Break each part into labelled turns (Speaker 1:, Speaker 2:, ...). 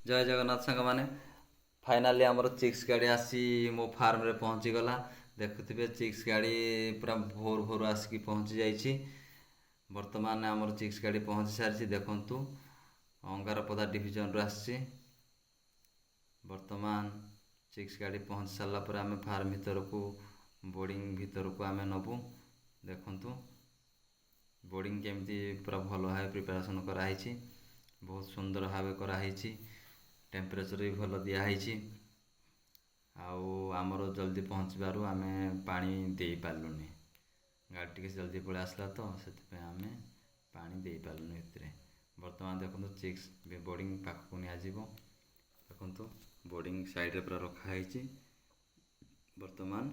Speaker 1: ଜୟ ଜଗନ୍ନାଥ ସାଙ୍ଗମାନେ। ଫାଇନାଲି ଆମର ଚିକ୍ସ ଗାଡ଼ି ଆସି ମୋ ଫାର୍ମରେ ପହଞ୍ଚିଗଲା। ଦେଖୁଥିବେ, ଚିକ୍ସ ଗାଡ଼ି ପୁରା ଭୋର ଭୋରୁ ଆସିକି ପହଞ୍ଚି ଯାଇଛି। ବର୍ତ୍ତମାନ ଆମର ଚିକ୍ସ ଗାଡ଼ି ପହଞ୍ଚି ସାରିଛି। ଦେଖନ୍ତୁ, ଅଙ୍ଗାରପଦା ଡିଭିଜନରୁ ଆସିଛି। ବର୍ତ୍ତମାନ ଚିକ୍ସ ଗାଡ଼ି ପହଞ୍ଚି ସାରିଲା ପରେ ଆମେ ଫାର୍ମ ଭିତରକୁ, ବୋର୍ଡ଼ିଂ ଭିତରକୁ ଆମେ ନେବୁ। ଦେଖନ୍ତୁ, ବୋର୍ଡ଼ିଂ କେମିତି ପୁରା ଭଲ ଭାବେ ପ୍ରିପାରେସନ୍ କରାହେଇଛି, ବହୁତ ସୁନ୍ଦର ଭାବେ କରାହେଇଛି। ଟେମ୍ପରେଚର୍ ବି ଭଲ ଦିଆହେଇଛି। ଆଉ ଆମର ଜଲ୍ଦି ପହଞ୍ଚିବାରୁ ଆମେ ପାଣି ଦେଇପାରିଲୁନି। ଗାଡ଼ି ଟିକେ ଜଲ୍ଦି ପଳେଇ ଆସିଲା ତ, ସେଥିପାଇଁ ଆମେ ପାଣି ଦେଇପାରିଲୁନି ଏଥିରେ। ବର୍ତ୍ତମାନ ଦେଖନ୍ତୁ, ଚିକ୍ସ ବୋର୍ଡ଼ିଂ ପାଖକୁ ନିଆଯିବ। ଦେଖନ୍ତୁ, ବୋର୍ଡ଼ିଂ ସାଇଡ଼୍ରେ ପୁରା ରଖାହେଇଛି। ବର୍ତ୍ତମାନ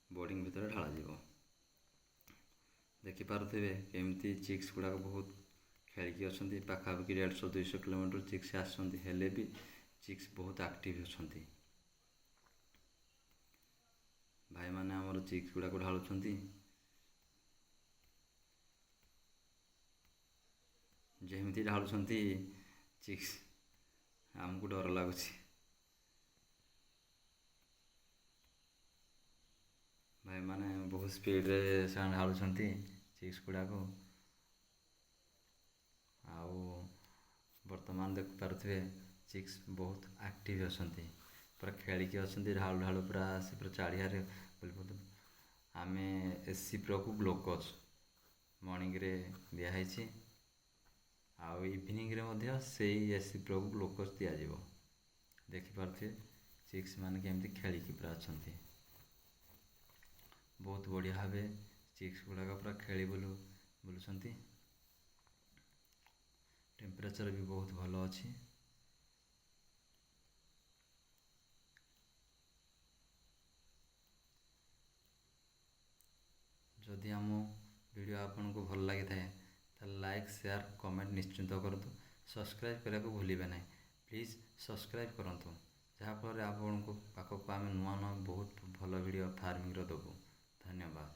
Speaker 1: ବୋର୍ଡ଼ିଂ ଭିତରେ ଢଳାଯିବ। ଦେଖିପାରୁଥିବେ କେମିତି ଚିକ୍ସ ଗୁଡ଼ାକ ବହୁତ ଖେଳିକି ଅଛନ୍ତି। ପାଖାପାଖି 150 200 କିଲୋମିଟର ଚିକ୍ସ ଆସୁଛନ୍ତି, ହେଲେ ବି ଚିକ୍ସ ବହୁତ ଆକ୍ଟିଭ୍ ଅଛନ୍ତି। ଭାଇମାନେ ଆମର ଚିକ୍ସ ଗୁଡ଼ାକୁ ଢାଳୁଛନ୍ତି। ଯେମିତି ଢାଳୁଛନ୍ତି ଚିକ୍ସ, ଆମକୁ ଡର ଲାଗୁଛି। ଭାଇମାନେ ବହୁତ ସ୍ପିଡ଼ରେ ସେମାନେ ଢାଳୁଛନ୍ତି ଚିକ୍ସ ଗୁଡ଼ାକୁ। ଆଉ ବର୍ତ୍ତମାନ ଦେଖିପାରୁଥିବେ, ଚିକ୍ସ ବହୁତ ଆକ୍ଟିଭ୍ ଅଛନ୍ତି, ପୁରା ଖେଳିକି ଅଛନ୍ତି। ଢାଳୁ ଢାଳୁ ପୁରା ସେ ପୁରା ଚାରିଆଡ଼େ ବୁଲି। ଆମେ ଏସି ପ୍ରୋକୁ ଗ୍ଲୁକୋଜ୍ ମର୍ଣ୍ଣିଂରେ ଦିଆହେଇଛି, ଆଉ ଇଭିନିଂରେ ମଧ୍ୟ ସେଇ ଏସି ପ୍ରୋକୁ ଗ୍ଲୁକୋଜ୍ ଦିଆଯିବ। ଦେଖିପାରୁଥିବେ ଚିକ୍ସ ମାନେ କେମିତି ଖେଳିକି ପୁରା ଅଛନ୍ତି। ବହୁତ ବଢ଼ିଆ ଭାବେ ଚିକ୍ସ ଗୁଡ଼ାକ ପୁରା ଖେଳି ବୁଲୁଛନ୍ତି। ଟେମ୍ପରେଚର୍ ବି ବହୁତ ଭଲ ଅଛି। ଯଦି ଆମ ଭିଡ଼ିଓ ଆପଣଙ୍କୁ ଭଲ ଲାଗିଥାଏ, ତାହେଲେ ଲାଇକ୍, ସେୟାର, କମେଣ୍ଟ ନିଶ୍ଚିତ କରନ୍ତୁ। ସବସ୍କ୍ରାଇବ୍ କରିବାକୁ ଭୁଲିବେ ନାହିଁ। ପ୍ଲିଜ୍ ସବସ୍କ୍ରାଇବ୍ କରନ୍ତୁ, ଯାହାଫଳରେ ଆପଣଙ୍କ ପାଖକୁ ଆମେ ନୂଆ ନୂଆ ବହୁତ ଭଲ ଭିଡ଼ିଓ ଫାର୍ମିଂର ଦେବୁ। ଧନ୍ୟବାଦ।